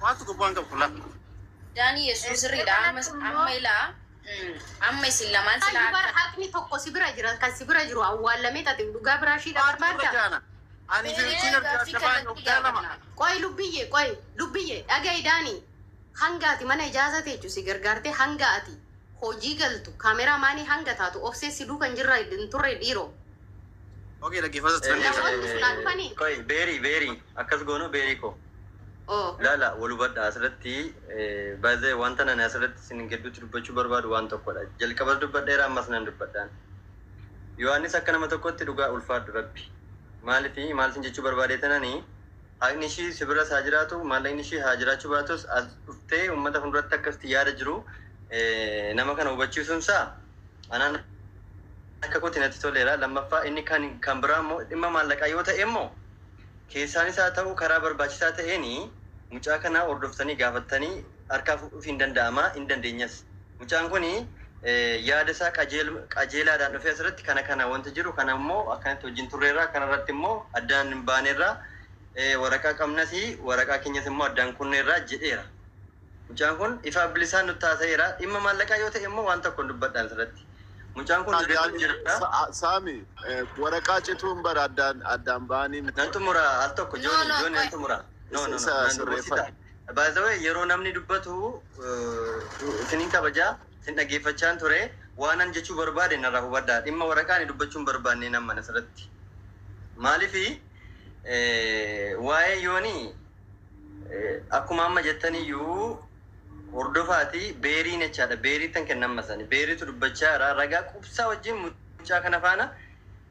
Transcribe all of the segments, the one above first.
Waan tokko bu'aan qabu kullaa. Daanii Yesuus sirriidha. Irra Amma kanatti amma immoo ilaa amma isin lamaan silaa Ayyu bara akka haqni tokko si bira jira kan si bira jiru awwaallamee tate dhugaa biraa ishiidha Maatu irra barbaadda. jaana. Ani fi Ee, ittiin argaa gaaffii adda baane kallattii waggaa lama. gaafanna. Qoy lubbiyyee qoy lubbiyyee dhaga'i Daanii hanga ati mana ijaasa teechu si gargaarte hanga ati hojii galtu kaameraa maanii hanga taatu obsee si duukan jirra hin turre dhiiroo. Okay, dhaggeeffata turan deemsa. Namoonni sun haa dhufanii. Qoy beerii beerii akkas goonu beerii koo. Oh. Laala wal hubadha asirratti baay'ee wanta nani asirratti isin gidduutti dubbachuu barbaadu waan tokkodha. Jalqabas dubbadheera ammas nan dubbadhaan. Yohaannis akka nama tokkotti dhugaa ulfaadhu rabbi. Maaliif maal sin jechuu barbaade tanani haqni ishii si biras haa jiraatu maallaqni ishii haa jiraachuu baatus as dhuftee uummata fuulduratti akkasitti yaada jiru nama kana hubachiisuunsaa anaan akka kootti natti toleera. Lammaffaa inni kan kan biraa immoo dhimma maallaqaa yoo ta'e immoo keessaanis haa ta'u karaa barbaachisaa ta'een mucaa kana hordoftanii gaafattanii harkaa fuudhuuf hin danda'ama hin dandeenyas. Mucaan kun yaada isaa qajeelaadhaan dhufee asirratti kana kana wanti jiru kana immoo akkanatti wajjin turreerra kanarratti immoo addaan hin baaneerra waraqaa qabnas waraqaa keenyas immoo addaan kunneerra jedheera. Mucaan kun ifa bilisaan nutti haasa'eera. Dhimma maallaqaa yoo ta'e immoo waan tokko hin dubbadhaan asirratti. Mucaan kun dureetu jira. Saami waraqaa cituun bara addaan addaan ba'anii miti. Nan xumura al tokko No, Jooni no, Jooni nan qoy. xumura. No no no Isa nan sirreeffadhu. dubbisita. By the way yeroo namni dubbatu isiniin kabajaa isin dhaggeeffachaan ture waanan jechuu barbaade narraa hubadhaa. Dhimma waraqaa ani dubbachuu hin barbaanne nan mana asirratti. Maaliifi waa'ee yoonii akkuma amma jettaniyyuu hordofaati beeriin jechaadha. Beeriittan kennan masani. Beeriitu dubbachaa jira. Ragaa qubsaa wajjin mucaa kana faana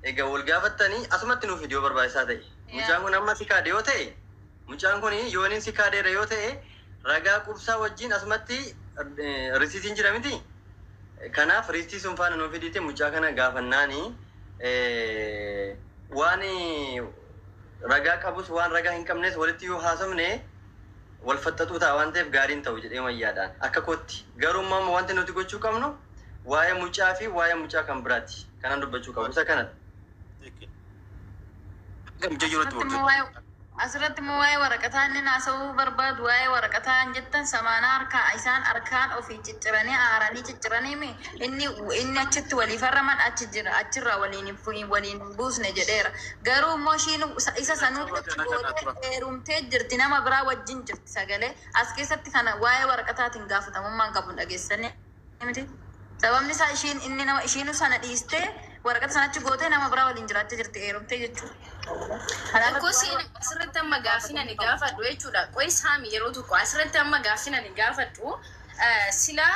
egaa wal gaafattanii asumatti nuuf fidiyoo barbaachisaa ta'e. Mucaan kun amma si kaade yoo ta'e mucaan kun yooniin si kaadeera yoo ta'e ragaa qubsaa wajjin asumatti risiitiin jira miti. Kanaaf riistii sun faana nuuf fidiite mucaa kana gaafannaani waan ragaa qabus waan ragaa hin qabnes walitti yoo haasofne wal faxxaxuu ta'a waan ta'eef gaariin ta'u jedhee mayyaadhaan akka kootti. Garuu immoo amma wanti nuti gochuu qabnu waa'ee mucaa fi waa'ee mucaa kan biraati. Kanan dubbachuu qabu isa kanadha. Mucaa jirutti Asirratti immoo waa'ee asirratti immoo waa'ee waraqataa inni haasa'uu barbaadu waa'ee waraqataa hin jettan samaanaa harkaa isaan harkaan ofii cicciranii aaranii cicciranii mi inni inni achitti walii farraman achi jira achirraa waliin hin waliin hin buusne jedheera. Garuu immoo ishiin isa sanuu achi gootee heerumtee jirti nama biraa wajjin jirti sagalee as keessatti kana waa'ee waraqataatiin gaafatamummaan qabu dhageessanii miti. Sababni isaa ishiin inni nama ishiinu sana dhiistee waraqata sana achi gootee nama biraa waliin jiraachaa jirti heerumtee jechuudha. Kanaaf Rakkoo seenaa asirratti amma gaaffii ani gaafadhu jechuudha. Qoy saami yeroo tokko asirratti amma gaaffii ani gaafadhu silaa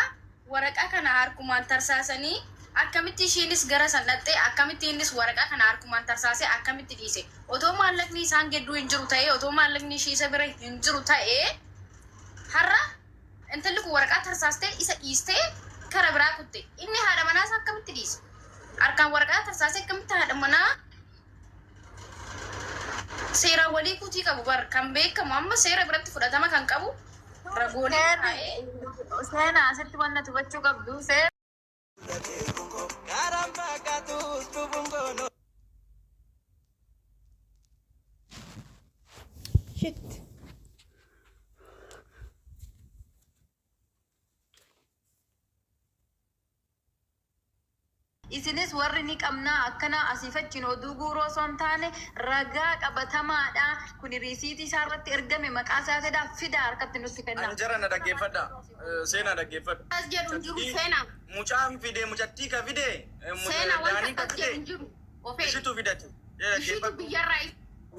waraqaa kana harkumaan tarsaasanii akkamitti ishiinis gara san dhaqxee akkamitti innis waraqaa kana harkumaan tarsaasee akkamitti dhiise otoo maallaqni isaan gidduu hin jiru ta'ee otoo maallaqni ishii isa bira hin jiru ta'ee har'a intalli kun waraqaa tarsaastee isa dhiistee kara biraa kutte inni haadha manaa isaa akkamitti dhiise harkaan waraqaa tarsaasee akkamitti haadha manaa seeraan walii kutii qabu bar kan beekamu amma seera biratti fudhatama kan qabu ragoolee taa'ee Seenaa asitti wanna hubachuu qabdu seera. Shit. Isinis warri ni qabnaa akkana asiif achiin oduu guuroo osoo hin taane ragaa qabatamaadha. Kuni riisiitii isaa irratti ergame maqaa isaatiidha fidaa harkatti nutti kennaa. Ani jara na dhaggeeffadha. Seenaa dhaggeeffadhu. Akkas jedhu hin jiru seenaa. Mucaan fide mucattii ka fide Seenaa wanta Daanii ka akkas jedhu fide hin jiru. Of eegi. ishitu fidate. Ishiitu Dhaggeeffadhu. biyyarraa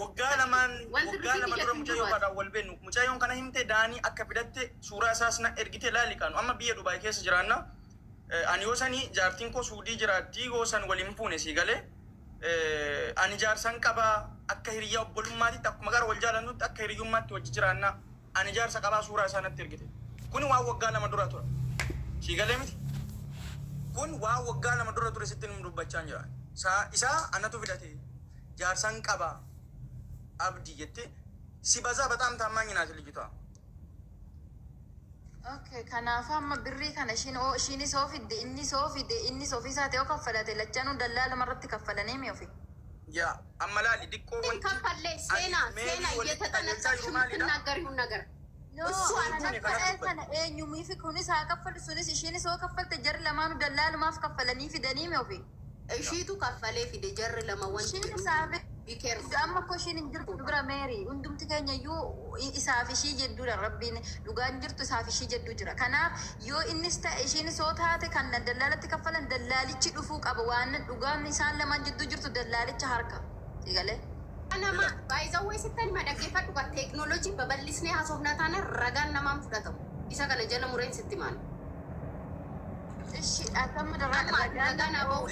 Waggaa lamaan Wanti waggaa risiitii lama dura jedhu hin mucayyoo jiru ati. faadhaan wal beeknu. Mucayyoon kana himte Daanii akka fidatte suuraa isaas na ergite laali kaanu. Amma biyya Dubaay keessa jiraanna. Ani yoo sani jaartiin koo Suudii jiraatti yoo san wal hin fuune sii galee. Ani jaarsan qaba akka hiriyyaa obbolummaatitti akkuma gara wal jaalannutti akka hiriyyummaatti wajji jiraanna. Ani jaarsa qabaa suuraa isaa natti ergite. Kuni waan waggaa lama dura ture. Sii galee miti? Kun waan waggaa lama dura ture sitti dubbachaa jira. Isaa anatu fidate. Jaarsan qaba abdi jette si bazaa በጣም ታማኝ ናት ልጅቷ። Okay, kanaaf amma birrii kana ishiin oo ishiinis oo fidde innis oo fide innis ofiisaati yoo kaffalate lachanuu dallaaluma irratti kaffalanii mi ofi? ያ amma laali diqqoo ግን wanti ከፈለ ani seenaa meerii seenaa walitti qajeelchaa እየተጠነቀቅሽ jiru maalidha? የምትናገሪውን ነገር No, Isu ana fuune kaffale kanatti sana eenyumiifi kunis haa kaffalu sunis ishiinis hoo kaffalte jarri lamaanuu dallaalumaaf kaffalanii fidanii mi ofi. Ishiitu kaffalee fide jarri lama wanti Ishiin jedhu. isaaf Be careful. amma akkoo ishiin hin jirtu bira meeri hundumti keenya iyyuu isaaf ishii jedduudha rabbiin dhugaan jirtu isaaf ishii jedduu jira. Kanaaf yoo innis ta'e ishiinis hoo taate kan dallaalatti kaffalan dallaalichi dhufuu qaba waan dhugaan isaan lamaan jidduu jirtu dallaalicha harka. Sigalee. Nama baay'izawwee sittan hima dhaggeeffadhu kan teeknooloojii babal'isnee haasofnaa taana ragaan namaan fudhatamu. Isa kana jala mureen sitti maal? Ishi akkam Amma ragaan aboo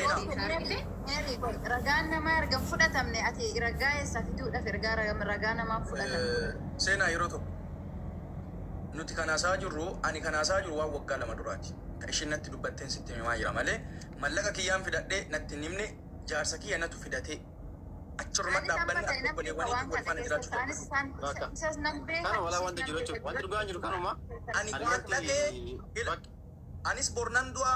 ragaan namaa erga hin fudhatamne ati ragaa eessaa fiduudhaaf ergaa ragaa namaa fudhatamne. Seenaa yeroo tokko nuti kan haasaa jirru ani kan haasaa jiru waan waggaa 2 duraati. Kan ishiin natti dubbatteen sitti himaa jira malee mallaqa kiyyaan fidadhee natti hin himne jaarsa kiyya natu fidatee achirruma Anis amma dhaabbanni ta'e akka nan beeka obboleewwanii waan fi wal kana faana keessa jiraachuu isaanis jalqabu. Bakka. isaan isas nan beeka Kana walaa ishis wanta nan jiru beeka jechuudha. Wanti dhugaan jiru kanuma. Ani Ani waan wanti dhagee ila anis bornan du'a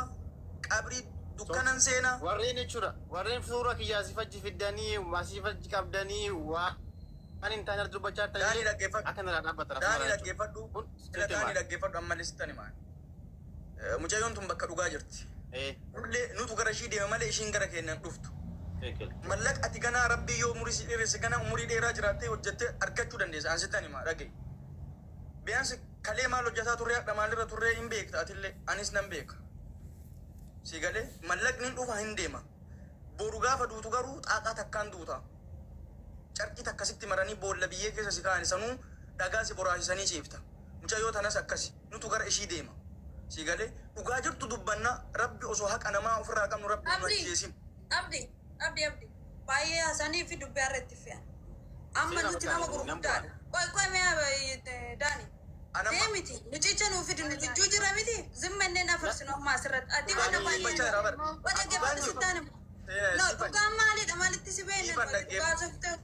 qabrii dukkanan seenaa warreen jechuudha. Warreen suura kiyyaa asii fachi fiddanii asii fachi qabdanii waan hin taane irratti dubbachaa jirtan Daanii illee dhaggeeffadhu. akka narraa dhaabbatan Daanii asuma jechuudha. dhaggeeffadhu. Kun Ila sitti daanii himaa. dhaggeeffadhu ammallee sitti himaa. Mucayyoon tun bakka dhugaa jirti. Nullee nutu gara ishii deema malee ishiin gara keenyan dhuftu. Teekil. Mallaqa ati ganaa rabbii yoo umurii si dheeresse ganaa umurii dheeraa jiraattee hojjettee argachuu dandeessa. An sittan himaa dhaga'i. Biyyaansi kalee maal hojjetaa turree hadha maalirra turree hin beekta atillee anis nan beeka. Si galee mallaqni hin dhufa hin deema. Boru gaafa duutu garuu xaaqaa takkaan duuta. Carqii takka sitti maranii boolla biyyee keessa si kaa'an sanuu dhagaa si boraasisanii ciifta. Mucayyoo tanas akkasi nutu gara ishii deema. Si galee dhugaa jirtu dubbanna rabbi osoo haqa namaa ofirraa qabnu rabbi nu Abdi, ajjeesin. Abdi, Abdi, Abdi. Baay'ee haasanii fi dubbii har'a itti fe'an. Amma Seenaa nuti bakka nama nan bu'a. gurguddaadha. Qoy qoy mee Daani. Anamma Deemiti. Mucicha nuu fidu nuti juu jira miti. Zimmanneen afarsinu amma asirratti. Ati waan Daanii baay'ee. dubbachaa jira bara. Waan dhaggeeffadhu sittaan himu. No, dhugaan maalidha? Maalitti si beekna? Ifan Dhugaa softee.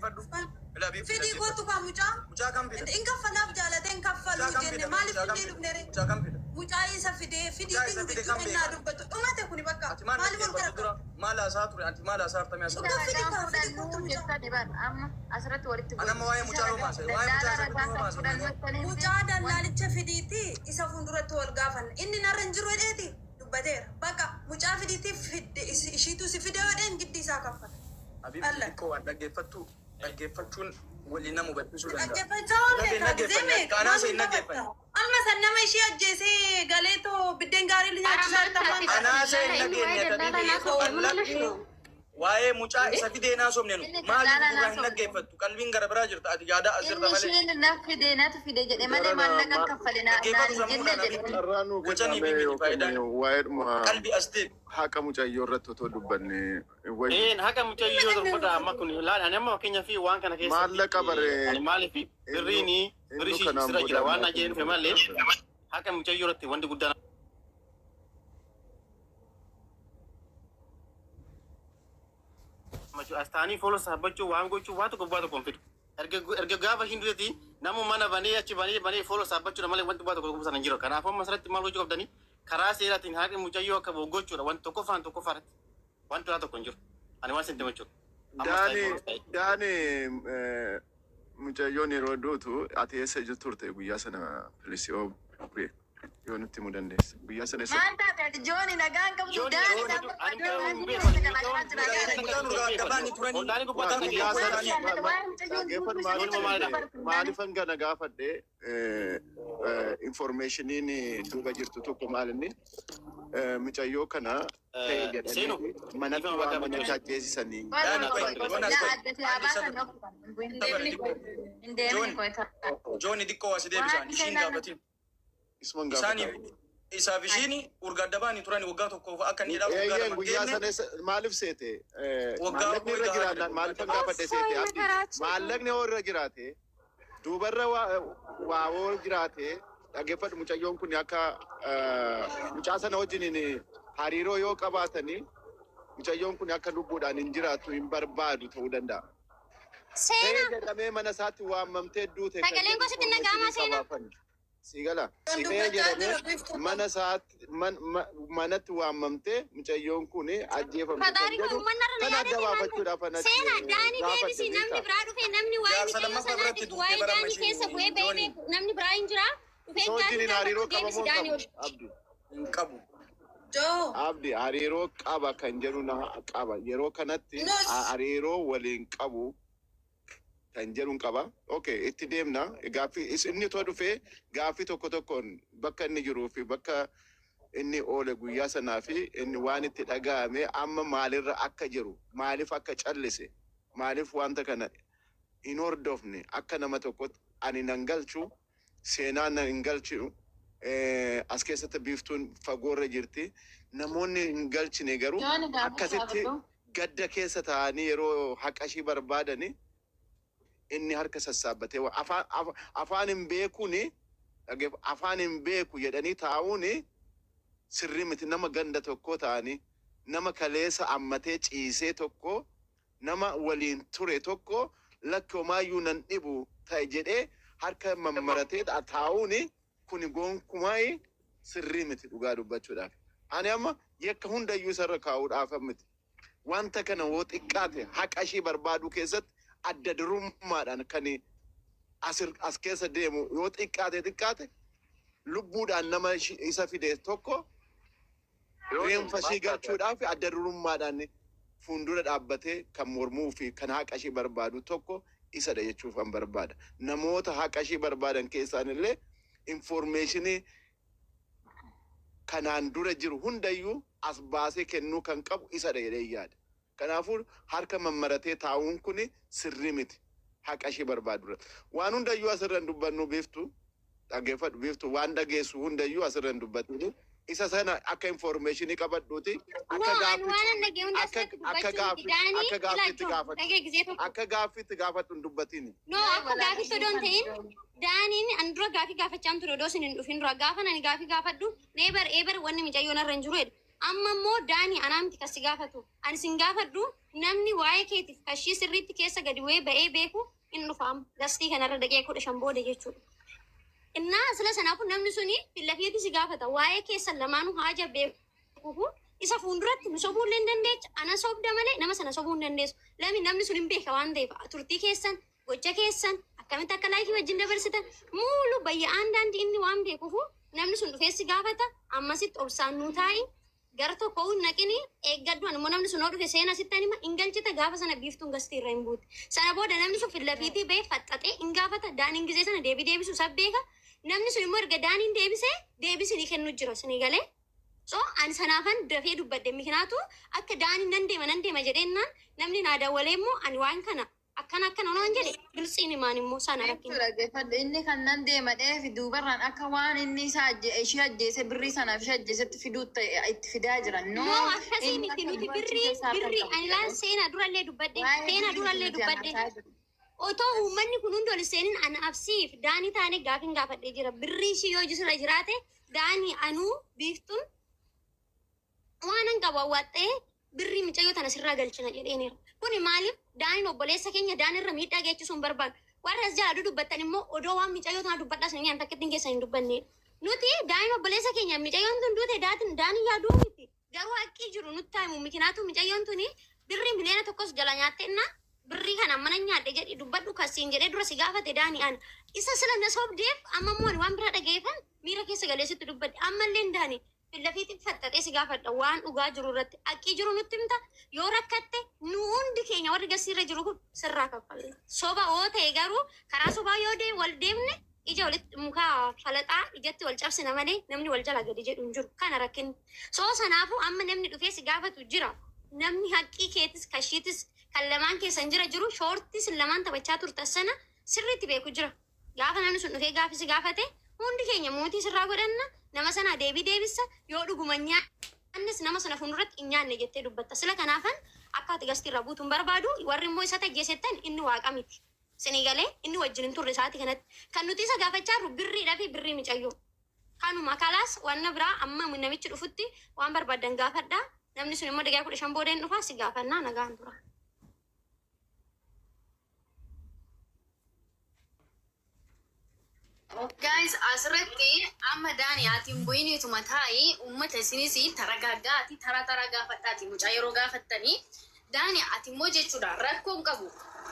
dhaggeeffadhu. Ilaa biiftuu Fidii dhaggeeffadhu. kootu kaa mucaa. Mucaa kam fida? In kaffalaaf jaalatee hin kaffaluu Mucaa kam jenne fida? maaliif Mucaa kam finnee fida? dhufne ree? Mucaa kam fida? Mucaa isa fidee Mucaa fidiitti isa nu fide gidduu kam ennaa beeka? dubbatu. Dhumate kuni bakka. Ati maal Maaliif ol dhaggeeffattu gara dura? Maal haasaa ture? Ati maal haasaa hartamee haasaa Dhugaa turte? fidi Ragaan kaa fidi kootu fudhannuu mucaa. jettani bar amma asirratti walitti Ani amma waa'ee mucaa yoo maasa'e, waa'ee mucaa isa fiduu yoo maasa'e, Mucaa dallaalicha fidiitti isa fuulduratti wal gaafanna. Inni narra hin jiru jedheeti dubbateera. Bakka mucaa fidiitti fidde ishiitu si fide jedheen giddi isaa kaffala. Abiibti Alla. xiqqoo waan dhaggeeffattu dhaggeeffachuun waliin nama hubachiisuu danda'a. Dhaggeeffachaa oolle Nagge- kaa gisee naggeeffanne. meeqa Kaanaa maal isa hin hin naggeeffanne. taphatta? Alma san nama ishii ajjeesee galeetoo biddeen gaarii nyaachisaa tamaan. Anaa isa hin dhageenye tabiibi mallaqni waa'ee mucaa isa fidee naa sobne nu Inni maaliif dallaalaa gurraa hin naa sobne. dhaggeeffattu qalbiin gara biraa jirta ati yaadaa as jirta Inni malee. isheen na fide natu fide jedhe malee Jarana maallaqan ma- kaffale naan Dhaggeeffatu hin sammuu jenne dhaan jedhe. abiibti Carraa nuu wacanii kenname fi miti yookiin faayidaan waa'eedhuma qalbii as deebi. haqa mucayyoo irratti otoo dubbanne wayyu. Een haqa mucayyoo torbata amma kun laal ani amma fakkeenyaa fi waan kana keessatti Maallaqa baree ani maaliif inni birriini birrii inni ishii kanaan sirra booda jira waan ammaa naa jedheen dhufe malee haqa mucayyoo irratti wanti guddaan as ta'anii fooloo saabbachuu waan gochuu waan tokko bu'aa tokko hin fidu. Erga gaafa ishiin duteeti namu mana banee achi banee banee fooloo saabbachuudha malee wanti bu'aa tokko sana hin jiru. Kanaafuu amma asirratti maal gochuu qabdanii karaa seeraatiin haqni mucayyoo akka bahu gochuudha wanti tokkoffaan tokkoffaarratti wanti biraa tokko hin jiru. Ani waan isin himachuudha. Ammas ta'e Daani borus ta'e. Daani mucayyoon yeroo duutu ati eessa jirtu turte guyyaa sana please yoo yoo nutti himuu dandeesse guyyaa sana eessa Maal taate ati Jooni nagaan qabdu Jooni Daani Jooni nama ani Daani beeku keessa galagalaa jira mucayyoon Daani. Mucaan urgaa adda baanii turanii Oldaanii gubbaa waa kana guyyaa geessu. sana Jaallata waa'ee mucayyoon dhaggeeffadhu duutu maaliif isinitti Jooni hin maalidha? dabartu Daani. maaliifan kana gaafadhe informationiin duuba jirtu tokko maal inni mucayyoo kana ta'e Seenu jedhanii manatti dhiifama bakka waamanii mucayyoo. akka ajjeesisanii Qoy Daani qoy qoy qoy Joonas yaa qoy adda si haa Andi baasan sabra of hin sabra deemni xiqqoo qoy hin deemni Jooni qoy ta'a. Jooni xiqqoo asi Waan deebisaan isa ishiin ilaalan gaafatin. Isuman Isaaniif gaafata. isaaf ishiin urgaa adda baanii turanii waggaa tokkoof akka inni jedhamu waggaa Eeyyeen 2 guyyaa deemne sana maaliif seete? waggaa Maallaqni irra wayii gahaa jiraannaan jedhe maaliifan waggaa gaafadhe seete abdi? Maallaqni hoo irra jiraate duubarra waa hoo jiraate dhaggeeffadhu mucayyoon kun akka mucaa sana wajjiniin hariiroo yoo qabaatanii mucayyoon kun akka lubbuudhaan hin jiraattu hin barbaadu ta'uu danda'a. Ta'ee Seenaa jedhamee mana isaatti waamamtee duute kan sagaleen jedhu gosa xinnaa gaamaa informationii seenaa. qabaafan. Si gala. Kan Ta'ee dubbachaa jedhamee jiru biiftuu mana isaatti manatti waamamtee mucayyoon kun ajjeefamte kan Fadaari kun jedhu uummanni irra na kan adda yaadate maal baafachuudhaaf anatti Seenaa Daanii gaafadhe deebisi namni beektaa. biraa dhufe namni waa'ee Jaarsa mucayyoo lammaffaa biratti sanaatiif duutee waa'ee bara Daanii keessa isheen bu'ee bahee Jooni beeku namni biraa hin jiraa dhufee Isa gaafii wajjiniin hariiroo gaafadhu deebisi qabamoo hin Daanii qabu ol. Abdi. Hin qabu. Joo. Abdi hariiroo qaba kan jedhu na qaba. Yeroo kanatti Nus. hariiroo waliin qabu kan jedhu qaba. Okay, itti deemna. Gaaffii inni too dhufee gaaffii tokko tokkoon bakka inni jiruu fi bakka inni oole guyyaa sanaa fi inni waan itti dhaga'ame amma maalirra akka jiru maaliif akka callise maaliif wanta kana hin hordofne akka nama tokkotti ani nan galchu seenaa nan hin galchu as keessatti biiftuun fagoorra jirti namoonni hin galchine garuu Jooni gaaffii akkasitti gaafadhu. gadda keessa taa'anii yeroo haqa ishii barbaadani inni harka sassaabbatee afaan hin beekuuni afaan hin beeku jedhanii taa'uuni sirrii miti. Nama ganda tokko ta'anii nama kaleessa ammatee ciisee tokko nama waliin ture tokko lakki homaayyuu nan dhibu ta'e jedhee harka mammaratee taa'uuni kuni gonkumaa sirrii miti dhugaa dubbachuudhaaf. Ani amma yakka hundayyuu isarra kaa'uudhaaf miti. Wanta kana woo xiqqaate haqa ishii barbaaduu keessatti adda durummaadhaan kan as keessa deemu yoo xiqqaate xiqqaate lubbuudhaan nama isa fide tokko reenfa ishii galchuudhaaf adda durummaadhaan fuuldura dhaabbatee kan mormuu fi kan haqa ishii barbaadu tokko isadha jechuuf kan barbaada. Namoota haqa ishii barbaadan keessaan illee information kanaan dura jiru hundayyuu as baasee kennuu kan qabu isadha jedhee yaada. Kanaafuu harka mammaratee taa'uun kun sirrii miti. Haqa ishii barbaadu irratti. Waan hundayyuu asirra hin dubbannu biiftu dhaggeeffadhu biiftu waan dhageessu hundayyuu asirra hin dubbattu. Isa sana akka information qabadhuuti No, akka ani gaaffitti waan an dhagee hunda akka asirratti akka dubbachuu miti. gaaffitti Daanii akka gaaffitti ilaachuu gaafadhu. dhagee gizee tokko. Akka gaaffitti gaafadhu hin dubbatini. No, akka gaafitti odoo hin ta'in Daaniin ani dura gaafii gaafachaa ture odoo isin hin dhufin dura gaafa ani gaafii gaafadhu neebar eebar wanni mucayyoon irra hin jiru jedhe. Amma immoo Daanii anaa miti kasi gaafatu. Ani sin gaafadhu namni waa'ee keetiif kashii sirriitti keessa gadi bu'ee ba'ee beeku hin dhufaam. Gastii kanarra daqiiqaa 15 booda jechuudha. Innaa sila sanaafuu namni suni fillafiitti si gaafata. Waa'ee keessan lamaanuu haaja beeku isa fuulduratti nu sobuu illee hin dandeecha. Ana sobda malee nama sana sobuu hin dandeessu. Lami namni sun hin beeka waan ta'eef turtii keessan gocha keessan akkamitti akka life wajjin dabarsitan muulu bayya'aan daandii inni waan beekuufu namni sun dhufee si gaafata. Ammasitti obsaan nuu taa'i gara tokko hin naqini eeggadhu. Ani immoo namni sun yoo dhufe seena sitti anima hin galchita gaafa sana biiftuun gastii irra hin buute. Sana booda namni sun fillafiitii ba'ee faxxaxee hin gaafata. Daaniin gizee sana deebii deebisu isa beeka. Namni sun immoo erga daaniin deebisee deebisi ni kennu jira isinii galee. So ani sanaafan dafee dubbadhe mikinaatu akka daaniin nan deema nan deema jedhennaan namni naa dawwalee immoo ani waan kana akkana akkana naan jedhe biltsiin himaan immoo sana rakkina. Dhaggeeffadhu inni kan nan deema dheefi duubarraan akka waan inni isa ishee ajjeese birrii sanaaf ishee ajjeesetti fiduu itti fidaa jiran. No, akkasii inni miti akka nuti dubartii birrii keessaa harka birrii qabu ani laal jedhe. seenaa durallee dubbadhe Waa'ee seenaa birrii durallee nuti dubbadhe. haasa'aa jirru. Otoo uummanni kun hundi ol seenin ana absiif daanii taane gaafin gaafadhee jira. Birrii ishii yoo jisirra jiraate daanii anuu biiftuun waan an qabu awwaaxxee birrii mucayyoo tana sirraa galchina jedheeniira. Kuni maaliif daaniin obboleessa keenya daanirra miidhaa geessisuu hin barbaadu. Warra as jala dudubbattan immoo odoo waan mucayyoo tana dubbadhaas ni takka ittiin keessan hin dubbanne. Nuti daaniin obboleessa keenya mucayyoon tun duute daatin daanii yaaduu miti. Garuu haqqii jiru nutti himu mikinaatu mucayyoon tuni birrii 1 miliyoona jala nyaatteenna birrii kana mana nyaadhe jedhi dubbadhu kasiin jedhee dura si gaafate daanii ana. Isa sila na sobdeef amma immoo ani waan biraa dhageeffan miira keessa galeessitti dubbadhe ammallee hin daani. Fillafiitti faxxaxee si gaafadha waan dhugaa jiru irratti haqqii jiru nutti himta yoo rakkatte nu hundi keenya warri gasiirra jiru kun sirraa kaffalla. Soba oo ta'e garuu karaa sobaa yoo wal deemne ija walitti mukaa falaxaa ijatti wal cabsina malee namni wal jala gadi jedhu hin jiru kana rakkinni. So sanaafuu amma namni dhufee si gaafatu jira. Namni haqqii keetis kashiitis kan lamaan keessan jira jiru shoortis lamaan taphachaa turtan sana sirriitti beeku jira. Gaafa namni sun dhufee gaafi si gaafate hundi keenya mootii sirraa godhanna nama sana deebii deebisa yoo dhuguma nyaannes nama sana fuulduratti hin nyaanne jettee dubbatta. Sila kanaafan akka ati gastii irraa buutu hin barbaadu warri immoo isa tajjeesettan inni waaqa miti. Sinii galee inni wajjin hin turre isaati kanatti. Kan nuti isa gaafachaa jirru birriidhaa fi birrii micayyoo. Kanuma kalaas wanna biraa amma namichi dhufutti waan barbaadan gaafadhaa. Namni sun immoo daqiiqaa 15 booda hin dhufaa si gaafannaa nagaan tura. Guys, asirratti amma Daani ati hin bu'iniituma taa'i, uummata isinis taragaaggaati, tara tara gaafadhaati mucaa yeroo gaafattanii. Daani, ati immoo jechuudha rakkoo hin qabu.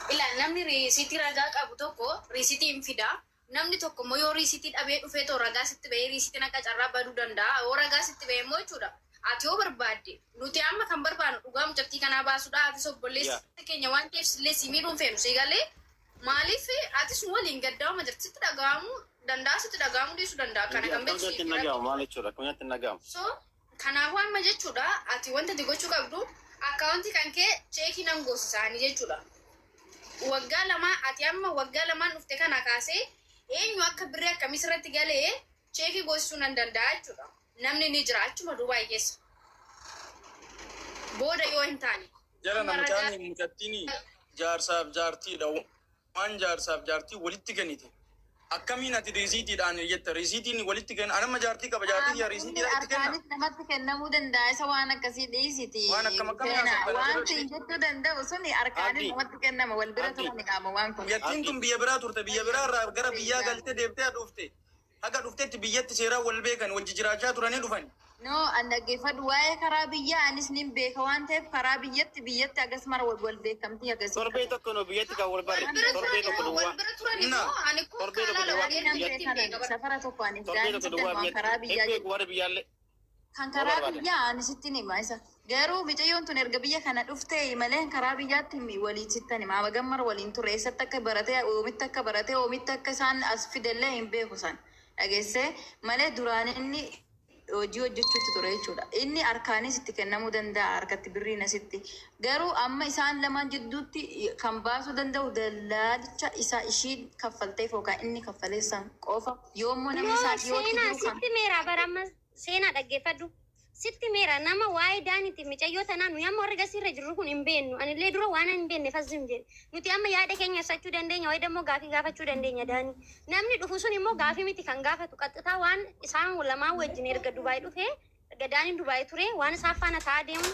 Ilaa, namni riisitii ragaa qabu tokko riisitii hin fida. Namni tokko immoo yoo riisitii dhabee dhufee too ragaa sitti bahee, riisitiin akka carraa baduu danda'a. Yoo ragaa sitti bahee immoo jechuudha, ati yoo barbaadde, nuti amma kan barbaadnu dhugaa mucattii kanaa baasuudha. Atis obboleessa keenya waan ta'eef sillee si miidhuun feenu si galee. Maaliif atis nu waliin gaddaa'uma jirti, sitti dhaga'amuu danda'a, sitti dhaga'amuu dhiisuu danda'a, kana kan beektu Akkamitti hin dhaga'amu maal jechuudha? Akkamitti hin dhaga'amu? So kanaafuu amma jechuudha, ati wanta ati gochuu qabdu akkaawuntii kan kee check nan goosisaanii jechuudha. Waggaa 2, ati amma waggaa 2n dhufte kana kaasee eenyu akka birrii akkamii sirratti galee check goosisuu nan danda'a jechuudha. Namni ni jira achuma Dubaay keessa. Booda yoo hin taane. Jala Amma ragaa namichaan mucattiin jaarsaaf jaartiidha. Waan jaarsaaf jaartii walitti kennite. Akkamiin ati riisiitiidhaan jetta? Riisiitiin walitti kenna. Anamma jaartii qaba, jaartii yaa Inni riisiitiidhaan itti kenna. harkaanis namatti kennamuu danda'a, isa waan akkasii dhiisiti. Waan akkam akkamii Seenaa haasoftan waan asirratti? siin jechuu danda'u suni harkaanis Abdi. namatti kennama, wal bira Abdi. turani qaama waan kun. Mucattiin Abdi. tun biyya biraa turte. Biyya biraa irraa gara biyyaa galtee deebitee dhufte. Haga dhuftetti biyyatti seeraan wal beekan, wal jijjiraachaa turanii dhufan. No, an dhaggeeffadhu, waa'ee karaa biyyaa anis nin beeka waan ta'eef, karaa biyyatti agas mara wal beekamtii agasii Torbee qaba. tokko nu biyyatti kan wal barre. Wal bira Torbee turan tokko immoo wal duwwaa. bira turan Na. immoo ani kun Torbee tokko kaalaala duwwaa walii Nan biyyatti hin beekan beeka bara. safara tokko anis Torbee daa'imni tokko duwwaa waan biyyatti. karaa Hin biyyaa beeku jedhu. warri biyyaallee. Kan Yoo karaa barbaade. biyyaa ani sittin hima isa. Garuu mucayyoon tun erga biyya kana dhuftee malee karaa biyyaatti walii sittan hima. Amma gammara waliin ture, eessatti akka baratee, oomitti akka baratee, oomitti akka isaan as fidellee hin beeku san. Dhageessee malee duraan inni hojii hojjechuutti ture jechuudha. Inni harkaanis itti kennamuu danda'a, harkatti birriin asitti. Garuu amma isaan lamaan jidduutti kan baasuu danda'u dallaalicha isa ishiin kaffalteef yookaan inni kaffaleessan qofa. Yoommoo namni No, isaa dhiyootti seenaa jiru kan sitti meera bara amma seenaa dhaggeeffadhu. Sitti meera, nama waa'ee Daaniiti micayyoo tanaa nuyi amma warri gasiirra jirru kun hin beeknu. Anillee dura waan hin beekne fazzim jedhe. Nuti amma yaada keenya ibsachuu dandeenya, wayi dammoo gaafii gaafachuu dandeenya Daanii. Namni dhufu sun immoo gaafii miti kan gaafatu, qaxxitaa waan isaan lamaan wajjin erga Dubaay dhufee, erga Daaniin Dubaay ture, waan isaan faana ta'aa deemu,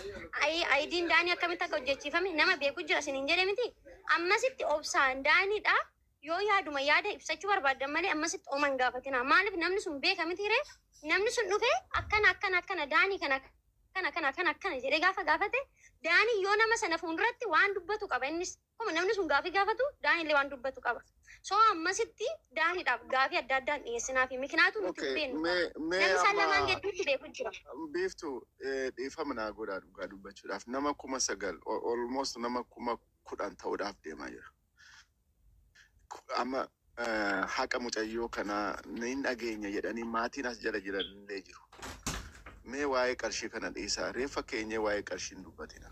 IDn Daanii akkamitti akka hojjechiifame nama beeku jira isin hin jedhe miti. Ammasitti obsaan Daaniidha. Yoo yaaduma yaada ibsachuu barbaaddan malee ammasitti oma hin gaafatina. Maaliif namni sun beeka miti ree? Namni sun dhufee akkana akkana akkana, Daanii kana akkana akkana akkana akkana jedhee gaafa gaafate, Daanii yoo nama sana fuulduratti waan dubbatu qaba innis. Akkuma namni sun gaafii gaafatu Daaniillee waan dubbatu qaba. So ammasitti Daaniidhaaf gaafii adda addaan dhiyeessinaa fi mikinaatu nuti hin Okay, beeknu. mee Namni isaan lamaan amma gidduutti beeku jira. Biiftu, dhiifama naa godhaa, dhugaa dubbachuudhaaf nama 9,000, almost nama 10,000 ta'uudhaaf deemaa jira. Amma haqa mucayyoo kanaa ni dhageenya jedhanii maatiin as jala jiran illee jiru. Mee waa'ee qarshii kana dhiisaa, reeffa keenyee waa'ee qarshii hin dubbatina.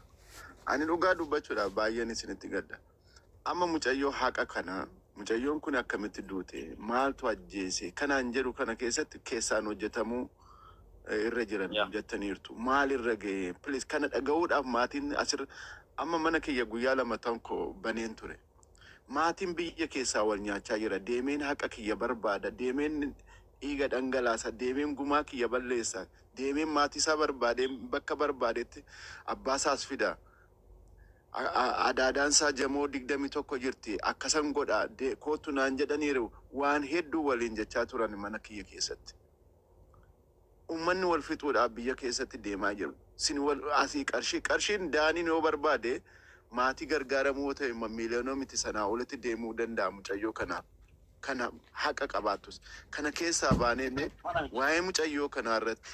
Ani dhugaa dubbachuudhaaf baay'een isinitti gadda. Amma mucayyoo haqa kana, mucayyoon kun akkamitti duute, maaltu ajjeese kanaan jedhu kana keessatti keessaan hojjetamuu irra jiran jettaniirtu. Maal irra ga'e? Please, kana dhaga'uudhaaf maatiin asirra amma mana kiyya guyyaa 2 tokko baneen ture. Maatiin biyya keessaa wal nyaachaa jira. Deemeen haqa kiyya barbaada. Deemeen dhiiga dhangalaasa. Deemeen gumaa kiyya balleessa. Deemeen maatii isaa barbaadee bakka barbaadetti abbaa isaas fida. Adaadaan isaa jamoo 21 jirti. Akkasan godha. Kootu naan jedhaniiru, waan hedduu waliin jechaa turan mana kiyya keessatti. Uummanni wal fixuudhaaf biyya keessatti deemaa jiru. Sin wal asii qarshii qarshiin Daaniin yoo barbaade maatii gargaaramuu yoo ta'e miiliyoonoo miti, sanaa olitti deemuu danda'a mucayyoo kanaaf. Kana haqa qabaattus. Kana keessaa baanee mee waa'ee mucayyoo kanaa irratti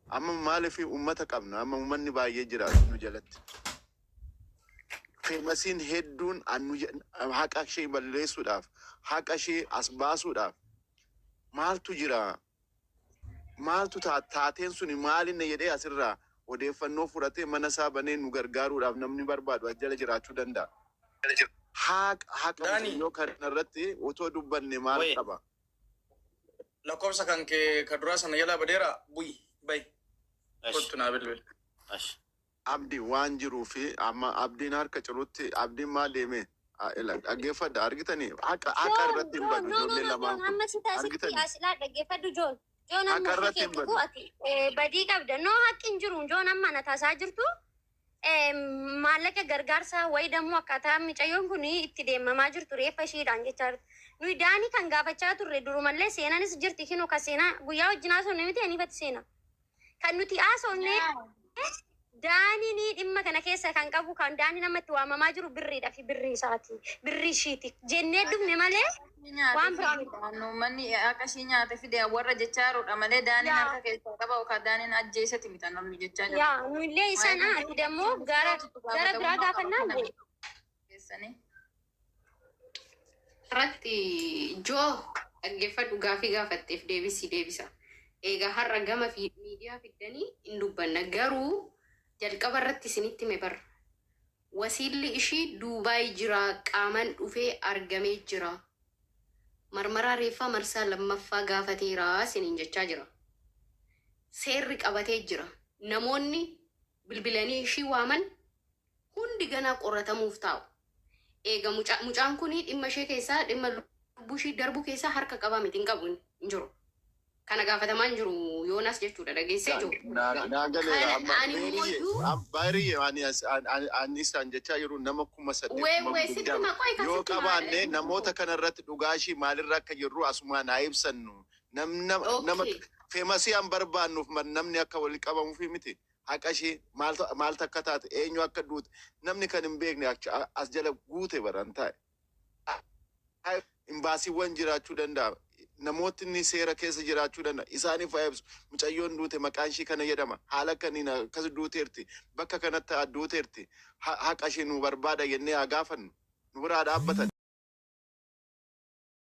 amma maaliif uummata qabna, amma uummanni baay'ee jira nu jalatti. Famousiin hedduun haqa ishee balleessuudhaaf, haqa ishee as baasuudhaaf maaltu jira? Maaltu taateen suni maalinna jedhee asirraa odeeffannoo fudhatee mana isaa banee nu gargaaruudhaaf namni barbaadu as jala jiraachuu danda'a. Haqa Daani. mucayyoo kana irratti otoo dubbanne maal Wayii. qaba? Lakkoofsa kan kee ka duraa sana jalaa badeera, bu'i bayi. Ashi. Kottu naa bilbil. Ashi. Abdi waan jiruu fi amma Abdiin harka cirutti Abdiin maal deeme? Ila dhaggeeffadha, argitanii, haqa Joon, irratti hin Joon, badu no, no, ijoollee no, lamaan Joon, kun amma si taasisti argitanii as ilaa, dhaggeeffadhu Joon. Joon, amma haqa ofii irratti hin keetiifuu badu. ati badii qabda. No, haqqi hin jiru. Joon, amma na taasaa jirtu maallaqa gargaarsaa wayi dammoo akkaataa micayyoon kun itti deemamaa jirtu reeffa ishiidhaan jechaa jirtu. Nuyi Daanii kan gaafachaa turre durumallee seenanis jirti kinoo ka seenaa guyyaa wajjin haasofne miti aniifatti seena. Kan nuti haasofne Daaniin dhimma kana keessa kan qabu kan Daanii namatti waamamaa jiru birriidha fi birrii isaati birrii ishiiti jennee dhufne malee waan biraa miti. Uummanni akka ishii nyaate fide warra jechaa jiruudha malee Daaniin harka keessaa qaba yookaan Daaniin ajjeesati miti namni jechaa jiru. Yaa nuyillee isaan ati dammoo gara gara biraa gaafannaan bu'e. Keessanii. Irratti joo dhaggeeffadhu gaafii gaafatteef deebisii deebisa. Egaa har'a gama fi miidiyaa fiddanii hin dubbanna garuu jalqaba irratti isinitti hime barra. Wasiilli ishii Duubaay jira qaaman dhufee argamee jira. Marmaraa reeffaa marsaa lammaffaa gaafateera isiniin jechaa jira. Seerri qabatee jira. Namoonni bilbilanii ishii waaman hundi ganaa qoratamuuf taa'u. Eega mucaan kun dhimma ishee keessaa dhimma lubbuu ishii darbuu keessaa harka qabaa miti hin qabu hin jiru. Kana gaafatamaa hin jiru Yoonaas jechuudha dhageessee jiru. Naa galeera Kana amma ani immoo Meeriye iyyuu baay'ee ani ani isaan jechaa jiru nama kuma saddeet wee kuma wee sitti 20 maqaa yoo sitti qabaanne namoota kanarratti dhugaa ishii maalirra akka jirru asumaan haa ibsannu. Nama nama Okay. feemasii an barbaannuuf namni akka wal qabamuufi miti. Haqa ishii maaltu akka taate eenyu akka duute namni kan hin beekne as jala guute baran taa'e. Imbaasiiwwan jiraachuu danda'a. Namootni seera keessa jiraachuu danda'a. Isaaniif haa ibsu. Mucayyoon duute maqaan ishii kana jedhama. Haala kaniin akkas duuteerti. Bakka kanatti duuteerti. Haqa ishee nu barbaada jennee haa gaafannu. Nu biraa dhaabbatan.